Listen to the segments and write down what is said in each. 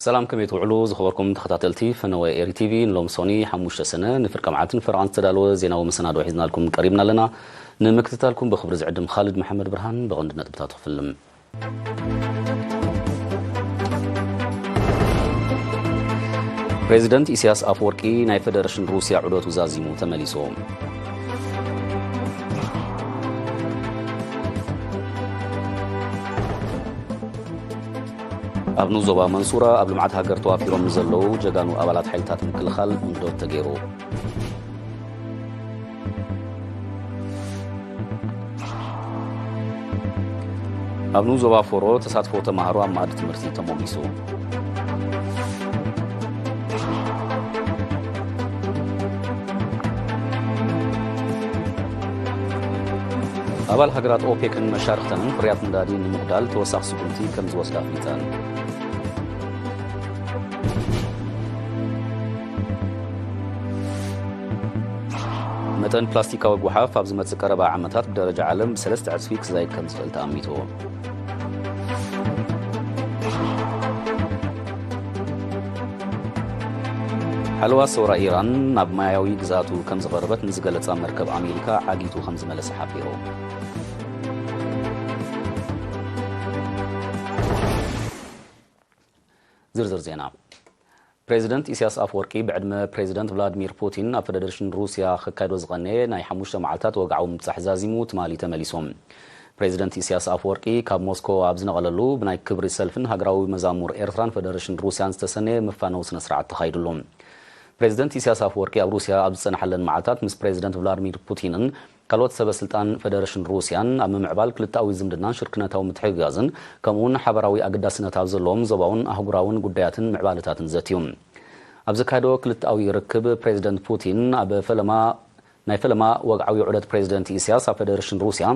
ሰላም፣ ከመይ ትውዕሉ ዝኸበርኩም ተኸታተልቲ ፈነወ ኤሪ ቲቪ? ንሎም ሶኒ ሓሙሽተ ሰነ ንፍርቂ መዓልትን ፈረቓን ዝተዳለወ ዜናዊ መሰናዶ ሒዝናልኩም ቀሪብና ኣለና። ንምክትታልኩም ብኽብሪ ዝዕድም ካልድ መሓመድ ብርሃን። ብቐንዲ ነጥብታቱ ክፍልም። ፕሬዚደንት ኢሳያስ ኣፈወርቂ ናይ ፈደረሽን ሩስያ ዑደቱ ዛዚሙ ተመሊሱ። ኣብ ንኡስ ዞባ መንሱራ ኣብ ልምዓት ሃገር ተዋፊሮም ንዘለዉ ጀጋኑ ኣባላት ሓይልታት ምክልኻል እንግዶት ተገይሩ። ኣብ ንኡስ ዞባ ፎሮ ተሳትፎ ተማሃሮ ኣብ መኣዲ ትምህርቲ ተሞሚሱ። ኣባል ሃገራት ኦፔክን መሻርክተንን ፍርያት ነዳዲ ንምጉዳል ተወሳኺ ስጉምቲ ከም ዝወስዳ ኣፍሊጠን። መጠን ፕላስቲካዊ ጓሓፍ ኣብ ዝመጽእ ቀረባ ዓመታት ብደረጃ ዓለም ብሰለስተ ዕጽፊ ክዛይድ ከም ዝኽእል ተኣሚቱ። ሓለዋ ሰውራ ኢራን ናብ ማያዊ ግዝኣቱ ከም ዝቐረበት ንዝገለጻ መርከብ ኣሜሪካ ዓጊቱ ከም ዝመለሰ ሓቢሩ። ዝርዝር ዜና። ፕሬዚደንት ኢሳያስ ኣፈወርቂ ብዕድመ ፕሬዚደንት ቭላድሚር ፑቲን ኣብ ፈደረሽን ሩስያ ክካየዶ ዝቐነየ ናይ ሓሙሽተ መዓልታት ወግዓዊ ምብጻሕ ዛዚሙ ትማሊ ተመሊሱ። ፕሬዚደንት ኢሳያስ ኣፈወርቂ ካብ ሞስኮ ኣብ ዝነቐለሉ ብናይ ክብሪ ሰልፍን ሃገራዊ መዛሙር ኤርትራን ፈደረሽን ሩስያን ዝተሰነየ መፋነዊ ስነ ስርዓት ተኻይዱሉ። ፕሬዚደንት ኢሳያስ ኣፈወርቂ ኣብ ሩስያ ኣብ ዝጸንሓለን መዓልታት ምስ ፕሬዚደንት ቭላድሚር ፑቲንን ካልኦት ሰበ ስልጣን ፈደረሽን ሩስያን ኣብ ምምዕባል ክልተኣዊ ዝምድናን ሽርክነታዊ ምትሕግጋዝን ከምኡውን ሓበራዊ ኣገዳስነት ኣብ ዘለዎም ዞባውን ኣህጉራውን ጉዳያትን ምዕባለታትን ዘትዩ። ኣብ ዘካየዶ ክልተኣዊ ርክብ ፕሬዚደንት ፑቲን ኣብ ፈለማ ናይ ፈለማ ወግዓዊ ዑደት ፕሬዚደንት ኢሳያስ ኣብ ፈደረሽን ሩስያ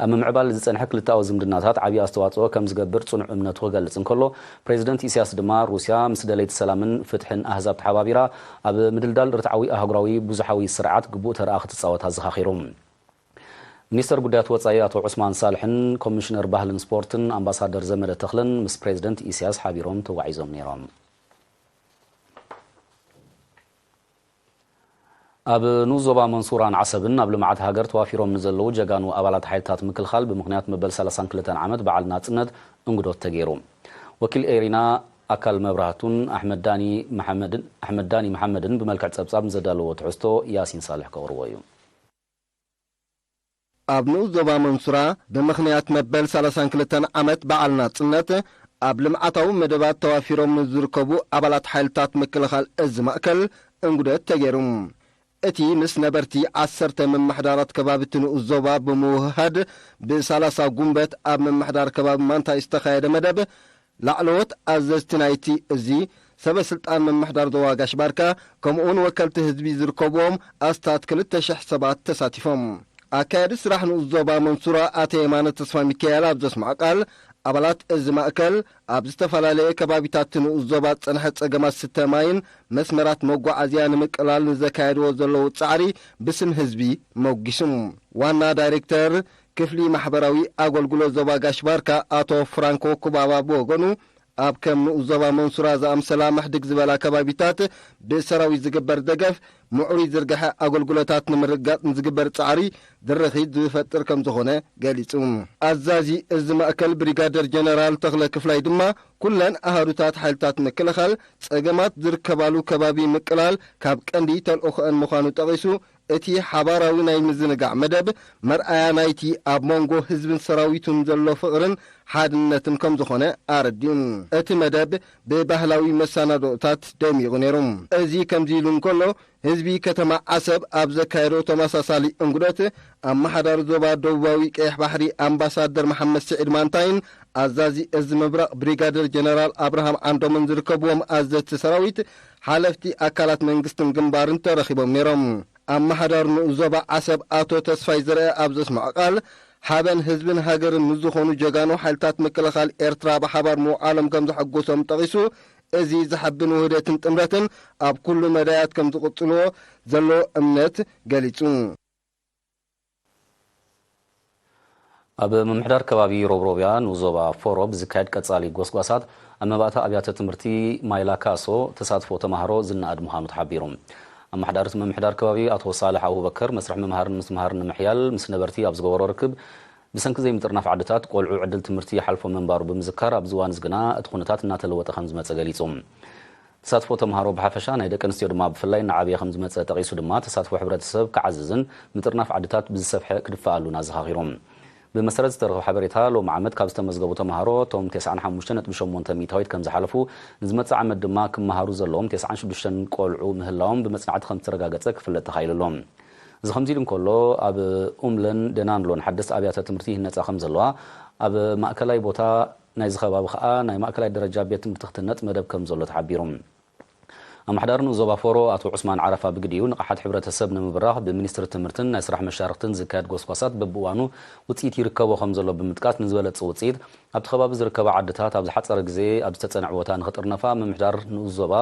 ኣብ ምምዕባል ዝጸንሐ ክልተኣዊ ዝምድናታት ዓብዪ ኣስተዋጽኦ ከም ዝገብር ጽኑዕ እምነቱ ክገልጽ እንከሎ፣ ፕሬዚደንት ኢሳያስ ድማ ሩስያ ምስ ደለይቲ ሰላምን ፍትሕን ኣህዛብ ተሓባቢራ ኣብ ምድልዳል ርትዓዊ ኣህጉራዊ ብዙሓዊ ስርዓት ግቡእ ተረኣ ክትጻወት ኣዘኻኺሩ። ሚኒስተር ጉዳያት ወጻኢ ኣቶ ዑስማን ሳልሕን ኮሚሽነር ባህልን ስፖርትን ኣምባሳደር ዘመደ ተኽለን ምስ ፕሬዚደንት ኢሳያስ ሓቢሮም ተጓዒዞም ነይሮም። ኣብ ንኡስ ዞባ መንሱራን ዓሰብን ኣብ ልምዓት ሃገር ተዋፊሮም ንዘለዉ ጀጋኑ ኣባላት ሓይልታት ምክልኻል ብምኽንያት መበል ሰላሳን ክልተን ዓመት በዓል ናጽነት እንግዶት ተገይሩ። ወኪል ኤሪና ኣካል መብራህቱን ኣሕመድ ዳኒ መሓመድን፣ ኣሕመድ ዳኒ መሓመድን ብመልክዕ ጸብጻብ ንዘዳለዎ ትሕዝቶ ያሲን ሳልሕ ከቕርቦ እዩ። ኣብ ንኡስ ዞባ መንሱራ ብምኽንያት መበል ሰላሳን ክልተን ዓመት በዓል ናጽነት ኣብ ልምዓታዊ መደባት ተዋፊሮም ንዝርከቡ ኣባላት ሓይልታት ምክልኻል እዚ ማእከል እንጉደት ተገይሩ። እቲ ምስ ነበርቲ ዓሰርተ ምምሕዳራት ከባቢ እቲ ንኡስ ዞባ ብምውህሃድ ብሰላሳ ጉንበት ኣብ ምምሕዳር ከባቢ ማንታይ ዝተኻየደ መደብ ላዕለዎት ኣዘዝቲ ናይቲ እዚ ሰበ ስልጣን ምምሕዳር ዞባ ጋሽ ባርካ ከምኡውን ወከልቲ ህዝቢ ዝርከብዎም ኣስታት ክልተ ሽሕ ሰባት ተሳቲፎም። ኣካያዲ ስራሕ ንኡስ ዞባ መንሱራ ኣቶ የማነ ተስፋ ሚካኤል ኣብ ዘስምዖ ቃል ኣባላት እዚ ማእከል ኣብ ዝተፈላለየ ከባቢታት ንኡስ ዞባ ዝጸንሐ ጸገማት ስተ ማይን መስመራት መጓዓዝያ ንምቅላል ንዘካየድዎ ዘለዉ ጻዕሪ ብስም ህዝቢ መጒሱ። ዋና ዳይሬክተር ክፍሊ ማሕበራዊ ኣገልግሎት ዞባ ጋሽ ባርካ ኣቶ ፍራንኮ ኩባባ ብወገኑ ኣብ ከም ንኡስ ዞባ መንሱራ ዝኣምሰላ ምሕድግ ዝበላ ከባቢታት ብሰራዊት ዝግበር ደገፍ ምዕሩይ ዝርግሐ ኣገልግሎታት ንምርግጋጽ ንዝግበር ጻዕሪ ድርኺት ዝፈጥር ከም ዝኾነ ገሊጹ። ኣዛዚ እዚ ማእከል ብሪጋደር ጀነራል ተኽለ ክፍላይ ድማ ኩለን ኣሃዱታት ሓይልታት ምክልኻል ጸገማት ዝርከባሉ ከባቢ ምቅላል ካብ ቀንዲ ተልእኾአን ምዃኑ ጠቒሱ እቲ ሓባራዊ ናይ ምዝንጋዕ መደብ መርኣያ ናይቲ ኣብ መንጎ ህዝብን ሰራዊቱን ዘሎ ፍቕርን ሓድነትን ከም ዝኾነ ኣረዲኡ። እቲ መደብ ብባህላዊ መሰናዶታት ደሚቑ ነይሩ። እዚ ከምዚ ኢሉ እንከሎ ህዝቢ ከተማ ዓሰብ ኣብ ዘካየዶ ተመሳሳሊ እንጉደት ኣመሓዳሪ ዞባ ደቡባዊ ቀይሕ ባሕሪ ኣምባሳደር መሓመድ ስዒድ ማንታይን ኣዛዚ እዚ ምብራቕ ብሪጋደር ጀነራል ኣብርሃም ዓንዶምን ዝርከብዎም ኣዘዝቲ ሰራዊት ሓለፍቲ ኣካላት መንግስትን ግንባርን ተረኺቦም ነይሮም። ኣመሓዳሪ ንኡስ ዞባ ዓሰብ ኣቶ ተስፋይ ዘርአ ኣብ ዘስምዖ ቃል ሓበን ህዝብን ሃገርን ንዝኾኑ ጀጋኑ ሓይልታት ምክልኻል ኤርትራ ብሓባር ምውዓሎም ከም ዘሐጎሶም ጠቒሱ እዚ ዘሐብን ውህደትን ጥምረትን ኣብ ኩሉ መዳያት ከም ዝቕጽልዎ ዘሎ እምነት ገሊጹ። ኣብ ምምሕዳር ከባቢ ሮብሮብያ ንዞባ ፎሮ ብዝካየድ ቀጻሊ ጎስጓሳት ኣብ መባእታ ኣብያተ ትምህርቲ ማይላካሶ ተሳትፎ ተማሃሮ ዝነኣድ ምዃኑ ተሓቢሩ። ኣመሓዳሪ እቲ ምምሕዳር ከባቢ ኣቶ ሳልሕ ኣቡበከር መስርሕ ምምሃርን ምስትምሃርን ንምሕያል ምስ ነበርቲ ኣብ ዝገበሮ ርክብ ብሰንኪ ዘይምጥርናፍ ዓድታት ቆልዑ ዕድል ትምህርቲ ይሓልፎ ምንባሩ ብምዝካር ኣብዚ እዋን እዚ ግና እቲ ኩነታት እናተለወጠ ከም ዝመጸ ገሊጹ። ተሳትፎ ተምሃሮ ብሓፈሻ ናይ ደቂ ኣንስትዮ ድማ ብፍላይ እናዓበየ ከም ዝመጸ ጠቒሱ ድማ ተሳትፎ ሕብረተሰብ ክዓዝዝን ምጥርናፍ ዓድታት ብዝሰፍሐ ክድፈኣሉን ኣዘኻኺሩ። ብመሰረት ዝተረኽበ ሓበሬታ ሎም ዓመት ካብ ዝተመዝገቡ ተምሃሮ እቶም ተስዓን ሓሙሽተ ነጥቢ ሸሞንተ ሚእታዊት ከም ዝሓለፉ ንዝመጽእ ዓመት ድማ ክመሃሩ ዘለዎም ተስዓን ሽዱሽተን ቆልዑ ምህላዎም ብመጽናዕቲ ከም ዝተረጋገጸ ክፍለጥ ተኻኢሉ ኣሎ። እዚ ከምዚ ኢሉ እንከሎ ኣብ ኡምለን ደናንሎን ሓደስቲ ኣብያተ ትምህርቲ ይህነጻ ከም ዘለዋ ኣብ ማእከላይ ቦታ ናይዚ ከባቢ ከኣ ናይ ማእከላይ ደረጃ ቤት ትምህርቲ ክትህነጽ መደብ ከም ዘሎ ተሓቢሩ። ኣመሓዳሪ ንኡስ ዞባ ፎሮ ኣቶ ዑስማን ዓረፋ ብግዲኡ ንቕሓት ሕብረተሰብ ንምብራኽ ብሚኒስትሪ ትምህርትን ናይ ስራሕ መሻርክትን ዝካየድ ጎስጓሳት በብእዋኑ ውፅኢት ይርከቦ ከም ዘሎ ብምጥቃስ ንዝበለፀ ውፅኢት ኣብቲ ከባቢ ዝርከባ ዓድታት ኣብ ዝሓፀረ ግዜ ኣብ ዝተፀንዐ ቦታ ንክጥርነፋ ምምሕዳር ንኡስ ዞባ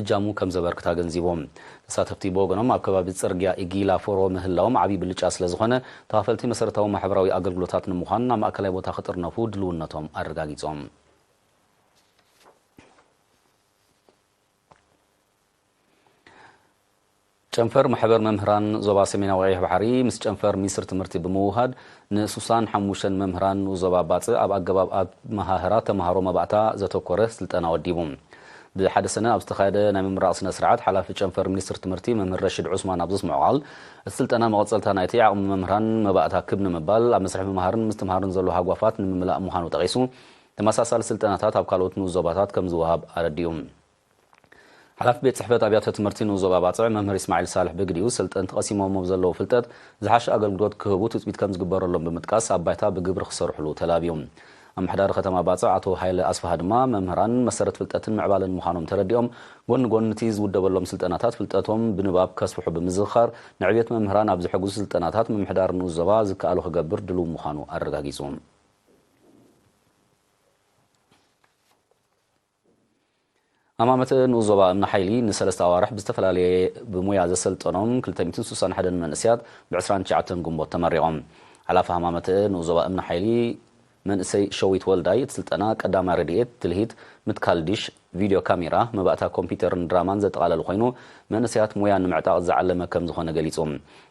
እጃሙ ከም ዘበርክት ኣገንዚቦም። ተሳተፍቲ ብወገኖም ኣብ ከባቢ ፅርግያ ኢጊላ ፎሮ ምህላዎም ዓብዪ ብልጫ ስለዝኾነ ተኻፈልቲ መሰረታዊ ማሕበራዊ ኣገልግሎታት ንምዃን ናብ ማእከላይ ቦታ ክጥርነፉ ድልውነቶም ኣረጋጊፆም። ጨንፈር ማሕበር መምህራን ዞባ ሰሜናዊ ቀይሕ ባሕሪ ምስ ጨንፈር ሚኒስትሪ ትምህርቲ ብምውሃድ ንሱሳን ሓሙሽተን መምህራን ንኡስ ዞባ ባጽዕ ኣብ ኣገባብ ኣመሃህራ ተምሃሮ መባእታ ዘተኮረ ስልጠና ወዲቡ። ብሓደ ሰነ ኣብ ዝተኻየደ ናይ ምምራቕ ስነ ስርዓት ሓላፊ ጨንፈር ሚኒስትሪ ትምህርቲ መምህር ረሺድ ዑስማን ኣብ ዘስምዖ ቃል እቲ ስልጠና መቐጸልታ ናይቲ ዓቕሚ መምህራን መባእታ ክብ ንምባል ኣብ መስርሕ ምምሃርን ምስትምሃርን ዘሎ ሃጓፋት ንምምላእ ምዃኑ ጠቒሱ ተመሳሳሊ ስልጠናታት ኣብ ካልኦት ንኡስ ዞባታት ከም ዝወሃብ ኣረዲኡ። ሓላፊ ቤት ጽሕፈት ኣብያተ ትምህርቲ ንኡስ ዞባ ባጽዕ መምህር ኢስማዒል ሳልሕ ብግዲኡ ሰልጠንቲ ቀሲሞሞ ብዘለዉ ፍልጠት ዝሓሸ ኣገልግሎት ክህቡ ትጽቢት ከም ዝግበረሎም ብምጥቃስ ኣብ ባይታ ብግብሪ ክሰርሕሉ ተላብዩ። ኣመሓዳሪ ከተማ ባጽዕ ኣቶ ሃይለ ኣስፍሃ ድማ መምህራን መሰረት ፍልጠትን ምዕባለን ምዃኖም ተረዲኦም ጎኒ ጎኒ እቲ ዝውደበሎም ስልጠናታት ፍልጠቶም ብንባብ ከስፍሑ ብምዝኽኻር ንዕብየት መምህራን ኣብ ዝሕግዙ ስልጠናታት ምምሕዳር ንኡስ ዞባ ዝከኣሎ ክገብር ድሉው ምዃኑ ኣረጋጊጹ። ሃማመተ ንኡስ ዞባ እምኒ ሓይሊ ንሰለስተ ኣዋርሕ ብዝተፈላለየ ብሙያ ዘሰልጠኖም ክልተ ሚእትን ስሳን ሓደን መንእሰያት ብ ዕስራን ትሽዓተን ግንቦት ተመሪቖም። ሓላፊ ሃማመተ ንኡስ ዞባ እምኒ ሓይሊ መንእሰይ ሸዊት ወልዳይ እቲ ስልጠና ቀዳማይ ረድኤት፣ ትልሂት፣ ምትካል ዲሽ፣ ቪድዮ ካሜራ፣ መባእታ ኮምፒውተርን ድራማን ዘጠቓለለ ኮይኑ መንእሰያት ሙያ ንምዕጣቕ ዝዓለመ ከም ዝኾነ ገሊጹ።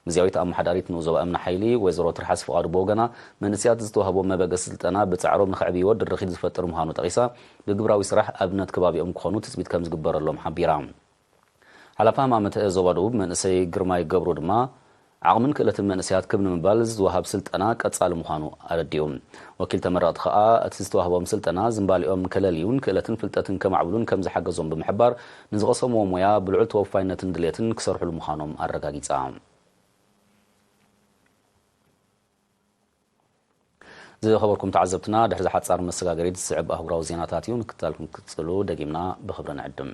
ግዝያዊት ኣመሓዳሪት ንኡስ ዞባ እምኒ ሓይሊ ወይዘሮ ትርሓስ ፍቓዱ ብወገና መንእሰያት ዝተዋህቦም መበገሲ ስልጠና ብጻዕሮም ንኸዕብይዎ ድርኺት ዝፈጥር ምዃኑ ጠቒሳ ብግብራዊ ስራሕ ኣብነት ከባቢኦም ክኾኑ ትጽቢት ከም ዝግበረሎም ሓቢራ። ሓላፊ ሃማመተ ዞባ ደቡብ መንእሰይ ግርማይ ገብሩ ድማ ዓቕምን ክእለትን መንእሰያት ክብ ንምባል ዝወሃብ ስልጠና ቀጻሊ ምዃኑ ኣረዲኡ። ወኪል ተመረቕቲ ከኣ እቲ ዝተዋህቦም ስልጠና ዝንባሊኦም ከለልዩን ክእለትን ፍልጠትን ከማዕብሉን ከም ዝሓገዞም ብምሕባር ንዝቐሰምዎ ሞያ ብልዑል ተወፋይነትን ድሌትን ክሰርሕሉ ምዃኖም ኣረጋጊጻ። ዝኸበርኩም ተዓዘብትና ድሕሪ ዝሓጻር መሰጋገሪት ዝስዕብ ኣህጉራዊ ዜናታት እዩ። ምክትታልኩም ክትጽሉ ደጊምና ብኽብሪ ንዕድም።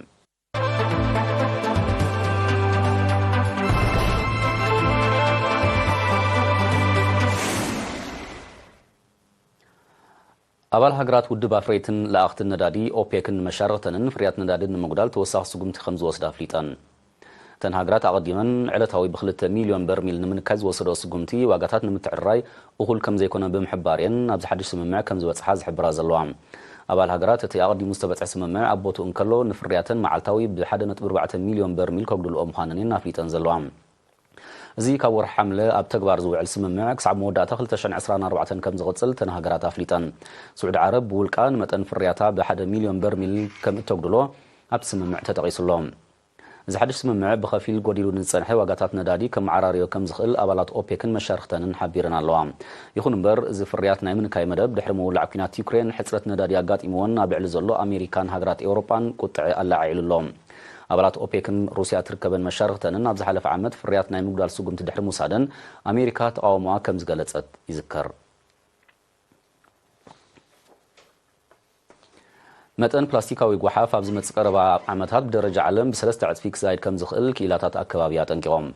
ኣባል ሃገራት ውድብ ኣፍረይትን ለኣኽትን ነዳዲ ኦፔክን ንመሻርኽተንን ፍርያት ነዳድን ንምጉዳል ተወሳኺ ስጉምቲ ከም ዝወስዳ ኣፍሊጠን። እተን ሃገራት ኣቐዲመን ዕለታዊ ብክልተ ሚልዮን በርሚል ንምንካይ ዝወሰዶ ስጉምቲ ዋጋታት ንምትዕርራይ እኹል ከም ዘይኮነ ብምሕባር እየን ናብዚ ሓድሽ ስምምዕ ከም ዝበጽሓ ዝሕብራ ዘለዋ። ኣባል ሃገራት እቲ ኣቐዲሙ ዝተበጽሐ ስምምዕ ኣብ ቦትኡ እንከሎ ንፍርያተን መዓልታዊ ብ ሓደ ነጥቢ ኣርባዕተ ሚልዮን በርሚል ከጉድልኦ ምዃነን እየን ኣፍሊጠን ዘለዋ። እዚ ካብ ወርሒ ሓምለ ኣብ ተግባር ዝውዕል ስምምዕ ክሳብ መወዳእታ ክልተ ሽሕን ዕስራን ኣርባዕተን ከም ዝቕጽል እተን ሃገራት ኣፍሊጠን። ስዑዲ ዓረብ ብውልቃ ንመጠን ፍርያታ ብሓደ ሚልዮን በርሚል ከም እተጉድሎ ኣብቲ ስምምዕ ተጠቒሱ ኣሎ። እዚ ሓድሽ ስምምዕ ብኸፊል ጎዲሉ ንዝጸንሐ ዋጋታት ነዳዲ ከመዓራርዮ ከም ዝኽእል ኣባላት ኦፔክን መሻርኽተንን ሓቢረን ኣለዋ። ይኹን እምበር፣ እዚ ፍርያት ናይ ምንካይ መደብ ድሕሪ ምውላዕ ኲናት ዩክሬን ሕጽረት ነዳዲ ኣጋጢምወን ኣብ ልዕሊ ዘሎ ኣሜሪካን ሃገራት ኤውሮጳን ቁጥዐ ኣለዓዒሉ ኣሎ። ኣባላት ኦፔክን ሩስያ ትርከበን መሻርኽተንን ኣብ ዝሓለፈ ዓመት ፍርያት ናይ ምጉዳል ስጉምቲ ድሕሪ ምውሳደን ኣሜሪካ ተቓውሞኣ ከም ዝገለጸት ይዝከር። መጠን ፕላስቲካዊ ጓሓፍ ኣብ ዝመጽእ ቀረባ ዓመታት ብደረጃ ዓለም ብሰለስተ ዕጽፊ ክዛይድ ከም ዝኽእል ክኢላታት ኣከባቢ ኣጠንቂቖም።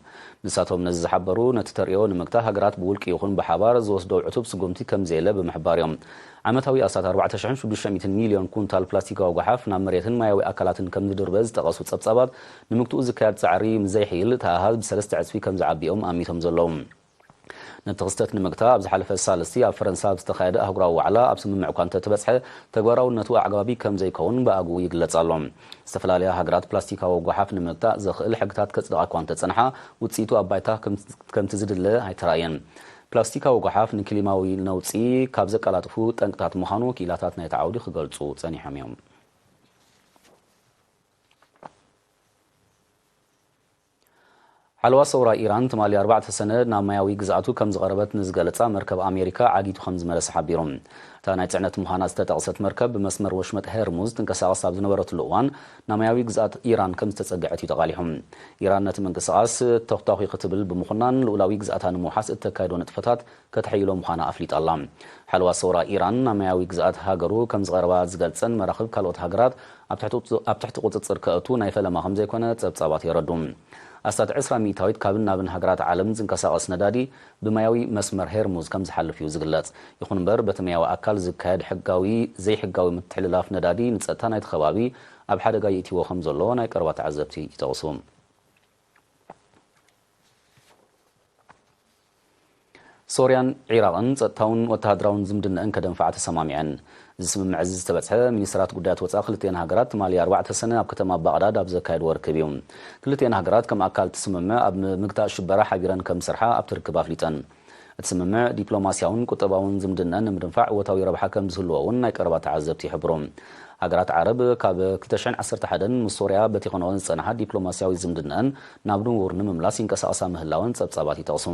ንሳቶም ነዚ ዝሓበሩ፣ ነቲ ተርእዮ ንምግታእ ሃገራት ብውልቂ ይኹን ብሓባር ዝወስዶ ዕቱብ ስጉምቲ ከም ዘየለ ብምሕባር እዮም። ዓመታዊ ኣስታት ኣርባዕተ ሽሕን ሽዱሽተ ሚእትን ሚልዮን ኩንታል ፕላስቲካዊ ጓሓፍ ናብ መሬትን ማያዊ ኣካላትን ከም ዝድርበ ዝጠቐሱ ጸብጻባት፣ ንምግትኡ ዝካየድ ጻዕሪ ምስ ዘይሕይል፣ እቲ ኣሃዝ ብሰለስተ ዕጽፊ ከም ዝዓቢ እዮም ኣሚቶም ዘለዉ። ነቲ ክስተት ንምግታእ ኣብ ዝሓለፈ ሳልስቲ ኣብ ፈረንሳ ኣብ ዝተኻየደ ኣህጉራዊ ዋዕላ ኣብ ስምምዕ እኳ እንተተበጽሐ፣ ተግባራውነቱ ኣዕጋቢ ከም ዘይከውን ብኣግኡ ይግለጽ ኣሎ። ዝተፈላለያ ሃገራት ፕላስቲካዊ ጓሓፍ ንምግታእ ዘኽእል ሕግታት ከጽድቓ እኳ እንተጸንሓ፣ ውጽኢቱ ኣብ ባይታ ከም-፣ ከምቲ ዝድለ ኣይተራእየን። ፕላስቲካዊ ጓሓፍ ንክሊማዊ ነውጺ ካብ ዘቀላጥፉ ጠንቅታት ምዃኑ ክኢላታት ናይቲ ዓውዲ ክገልጹ ጸኒሖም እዮም። ሓለዋ ሰውራ ኢራን ትማሊ ኣርባዕተ ሰነ ናብ ማያዊ ግዝኣቱ ከም ዝቐረበት ንዝገለጻ መርከብ ኣሜሪካ ዓጊቱ ከም ዝመለሰ ሓቢሩ። እታ ናይ ጽዕነት ምዃና ዝተጠቕሰት መርከብ ብመስመር ወሽመጥ ሄርሙዝ ትንቀሳቐስ ኣብ ዝነበረትሉ እዋን ናብ ማያዊ ግዝኣት ኢራን ከም ዝተጸግዐት እዩ ተቓሊሑ። ኢራን ነቲ ምንቅስቓስ ተኹታኹ ክትብል ብምኹናን ልኡላዊ ግዝኣታ ንምውሓስ እተካይዶ ንጥፈታት ከተሐይሎ ምዃና ኣፍሊጣ ኣላ። ሓለዋ ሰውራ ኢራን ናብ ማያዊ ግዝኣት ሃገሩ ከም ዝቐረባ ዝገልጸን መራኽብ ካልኦት ሃገራት ኣብ ትሕቲ ቁጽ-፣ ኣብ ትሕቲ ቁጽጽር ከእቱ ናይ ፈለማ ከም ዘይኮነ ጸብጻባት የረዱ። ኣስታት ዕስራ ሚእታዊት ካብን ናብን ሃገራት ዓለም ዝንቀሳቐስ ነዳዲ ብማያዊ መስመር ሄርሙዝ ከም ዝሓልፍ እዩ ዝግለጽ። ይኹን እምበር፣ በቲ ማያዊ ኣካል ዝካየድ ሕጋዊ፣ ዘይሕጋዊ ምትሕልላፍ ነዳዲ ንጸጥታ ናይቲ ከባቢ ኣብ ሓደጋ የእትዎ ከም ዘሎ ናይ ቀረባ ተዓዘብቲ ይጠቕሱ። ሶርያን ዒራቕን ጸጥታውን ወተሃደራውን ዝምድነአን ከደንፍዓ ተሰማሚዐን። እዚ ስምምዕ እዚ ዝተበጽሐ ሚኒስትራት ጉዳያት ወጻኢ ክልቲኤን ሃገራት ትማሊ ኣርባዕተ ሰነ ኣብ ከተማ ባቕዳድ ኣብ ዘካየድዎ ርክብ እዩ። ክልቲኤን ሃገራት ከም ኣካል እቲ ስምምዕ ኣብ ምግታእ ሽበራ ሓቢረን ከም ዝሰርሓ ኣብቲ ርክብ ኣፍሊጠን። እቲ ስምምዕ ዲፕሎማስያውን ቁጠባውን ዝምድነአን ንምድንፋዕ እወታዊ ረብሓ ከም ዝህልዎ እውን ናይ ቀረባ ተዓዘብቲ ይሕብሩ። ሃገራት ዓረብ ካብ ክልተ ሽሕን ዓሰርተ ሓደን ምስ ሶርያ በቲኸንኦ ዝጸንሓ ዲፕሎማስያዊ ዝምድነአን ናብ ንቡር ንምምላስ ይንቀሳቐሳ ምህላወን ጸብጻባት ይጠቕሱ።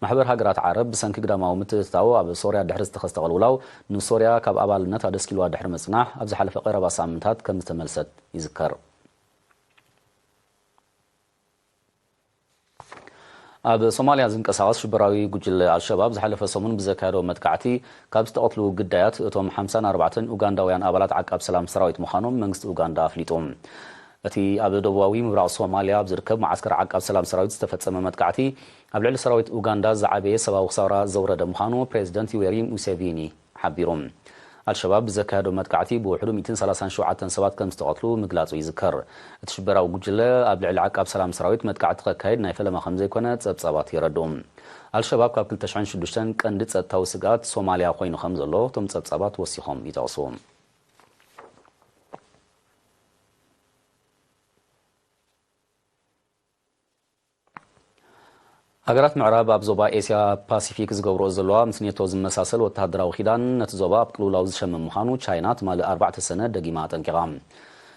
ማሕበር ሃገራት ዓረብ ብሰንኪ ግዳማዊ ምትእትታው ኣብ ሶርያ ድሕሪ ዝተኸስተ ቅልውላው ንሶርያ ካብ ኣባልነት ኣደስኪልዋ ድሕሪ ምጽናሕ ኣብ ዝሓለፈ ቀረባ ሳምንታት ከም ዝተመልሰት ይዝከር። ኣብ ሶማልያ ዝንቀሳቐስ ሽበራዊ ጉጅለ ኣልሸባብ ዝሓለፈ ሰሙን ብዘካየዶ መጥቃዕቲ ካብ ዝተቐትሉ ግዳያት እቶም ሓምሳን ኣርባዕተን ኡጋንዳውያን ኣባላት ዓቃብ ሰላም ሰራዊት ምዃኖም መንግስቲ ኡጋንዳ ኣፍሊጡ። እቲ ኣብ ደቡባዊ ምብራቕ ሶማልያ ኣብ ዝርከብ መዓስከር ዓቃብ ሰላም ሰራዊት ዝተፈጸመ መጥቃዕቲ ኣብ ልዕሊ ሰራዊት ኡጋንዳ ዝዓበየ ሰብኣዊ ክሳራ ዘውረደ ምዃኑ ፕሬዚደንት ዩዌሪ ሙሴቪኒ ሓቢሩ። ኣልሸባብ ብዘካየዶ መጥቃዕቲ ብውሕዱ ሚእትን ሰላሳን ሸውዓተን ሰባት ከም ዝተቐትሉ ምግላጹ ይዝከር። እቲ ሽበራዊ ጉጅለ ኣብ ልዕሊ ዓቃብ ሰላም ሰራዊት መጥቃዕቲ ከካይድ ናይ ፈለማ ከም ዘይኮነ ጸብጻባት የረድኡ። ኣልሸባብ ካብ ክልተ ሽሕን ሽዱሽተን ቀንዲ ጸጥታዊ ስግኣት ሶማልያ ኮይኑ ከም ዘሎ እቶም ጸብጻባት ወሲኾም ይጠቕሱ። ሃገራት ምዕራብ ኣብ ዞባ ኤስያ ፓሲፊክ ዝገብርኦ ዘለዋ ምስ ኔቶ ዝመሳሰል ወተሃደራዊ ኪዳን ነቲ ዞባ ኣብ ቅልውላው ዝሸምም ምዃኑ ቻይና ትማሊ ኣርባዕተ ሰነ ደጊማ ኣጠንቂቓ።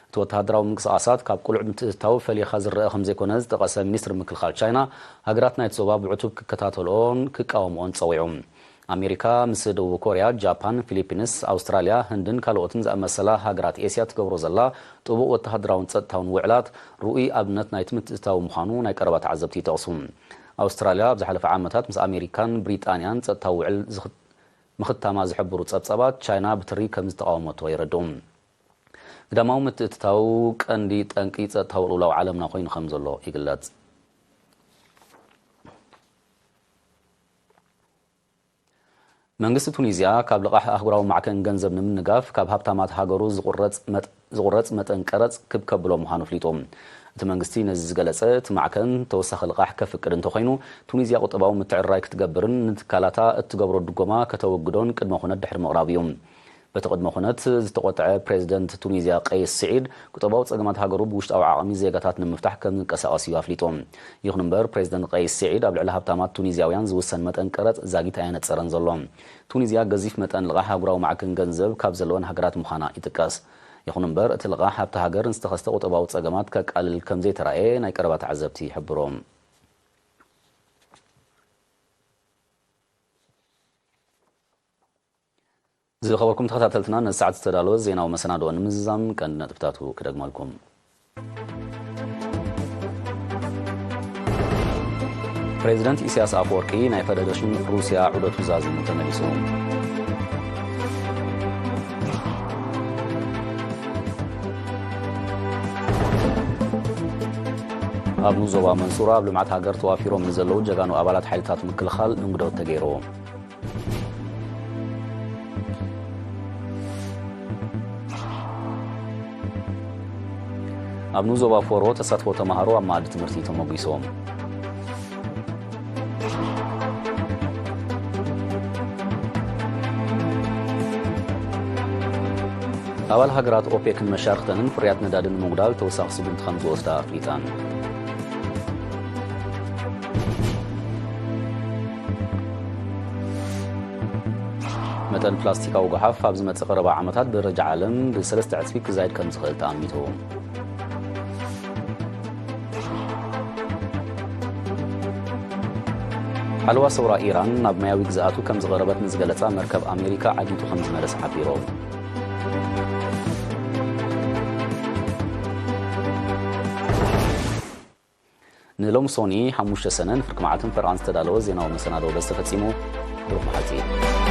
እቲ ወተሃደራዊ ምንቅስቓሳት ካብ ቅሉዕ ምትእትታው ፈሊኻ ዝረአ ከም ዘይኮነ ዝጠቐሰ ሚኒስትሪ ምክልኻል ቻይና፣ ሃገራት ናይቲ ዞባ ብዕቱብ ክከታተልኦን ክቃወምኦን ጸዊዑ። ኣሜሪካ ምስ ደቡብ ኮርያ፣ ጃፓን፣ ፊሊፒንስ፣ ኣውስትራልያ፣ ህንድን ካልኦትን ዝኣመሰላ ሃገራት ኤስያ ትገብሮ ዘላ ጥቡቕ ወተሃደራውን ጸጥታውን ውዕላት ርኡይ ኣብነት ናይቲ ምትእትታው ምዃኑ ናይ ቀረባ ተዓዘብቲ ይጠቕሱ። ኣውስትራልያ ኣብ ዝሓለፈ ዓመታት ምስ ኣሜሪካን ብሪጣንያን ጸጥታዊ ውዕል ዝኽ-፣ ምኽታማ ዝሕብሩ ጸብጻባት ቻይና ብትሪ ከም ዝተቓወመቶ የረድኡ። ግዳማዊ ምትእትታው ቀንዲ ጠንቂ ጸጥታዊ ቅልውላው ዓለምና ኮይኑ ከም ዘሎ ይግለጽ። መንግስቲ ቱኒዝያ ካብ ልቓሕ ኣህጉራዊ ማዕከን ገንዘብ ንምንጋፍ ካብ ሃብታማት ሃገሩ ዝቑረጽ መጥ-፣ ዝቑረጽ መጠን ቀረጽ ክብ ከብሎ ምዃኑ ኣፍሊጡ። እቲ መንግስቲ ነዚ ዝገለጸ፣ እቲ ማዕከን ተወሳኺ ልቓሕ ከፍቅድ እንተኾይኑ፣ ቱኒዝያ ቁጠባዊ ምትዕርራይ ክትገብርን ንትካላታ እትገብሮ ድጎማ ከተወግዶን ቅድመ ኩነት ድሕሪ ምቕራቡ እዩ። በቲ ቅድመ ኩነት ዝተቖጥዐ ፕሬዚደንት ቱኒዝያ ቀይስ ስዒድ፣ ቁጠባዊ ጸገማት ሃገሩ ብውሽጣዊ ዓቕሚ ዜጋታት ንምፍታሕ ከም ዝንቀሳቐስ እዩ ኣፍሊጡ። ይኹን እምበር፣ ፕሬዚደንት ቀይስ ስዒድ ኣብ ልዕሊ ሃብታማት ቱኒዝያውያን ዝውሰን መጠን ቀረጽ ዛጊት ኣየነጸረን ዘሎ። ቱኒዝያ ገዚፍ መጠን ልቓሕ ኣህጉራዊ ማዕከን ገንዘብ ካብ ዘለወን ሃገራት ምዃና ይጥቀስ። ይኹን እምበር፣ እቲ ልቓሕ ኣብታ ሃገር ንዝተኸስተ ቁጠባዊ ጸገማት ከቃልል ከም ዘይተራእየ ናይ ቀረባ ተዓዘብቲ ይሕብሩ። ዝኸበርኩም ተኸታተልትና፣ ነዚ ሰዓት ዝተዳለወ ዜናዊ መሰናድኦ ንምዝዛም ቀንዲ ነጥብታቱ ክደግመልኩም። ፕሬዚደንት ኢሳያስ ኣፈወርቂ ናይ ፈደረሽን ሩስያ ዑደቱ ዛዚሙ ተመሊሱ። ኣብ ንዞባ መንሱራ ኣብ ልምዓት ሃገር ተዋፊሮም ንዘለዉ ጀጋኑ ኣባላት ሓይልታት ምክልኻል እንግዶት ተገይሩ። ኣብ ንዞባ ፎሮ ተሳትፎ ተማሃሮ ኣብ መኣዲ ትምህርቲ ተሞጊሶም። ኣባል ሃገራት ኦፔክን መሻርክተንን ፍርያት ነዳዲ ንምጉዳል ተወሳኺ ስጉምቲ ከም ዝወስዳ ኣፍሊጠን። መጠን ፕላስቲካዊ ጓሓፍ ኣብ ዝመጽእ ቀረባ ዓመታት ብደረጃ ዓለም ብሰለስተ ዕጽፊ ክዛይድ ከም ዝኽእል ተኣሚቱ። ሓለዋ ሰውራ ኢራን ናብ ማያዊ ግዝኣቱ ከም ዝቐረበት ንዝገለጻ መርከብ ኣሜሪካ ዓጊቱ ከም ዝመለስ ሓቢሮም። ንሎሚ ሶኒ ሓሙሽተ ሰነ ንፍርቂ መዓልትን ፈረቓን ዝተዳለወ ዜናዊ መሰናዶ በዚ ተፈጺሙ። ብሩኽ መዓልቲ።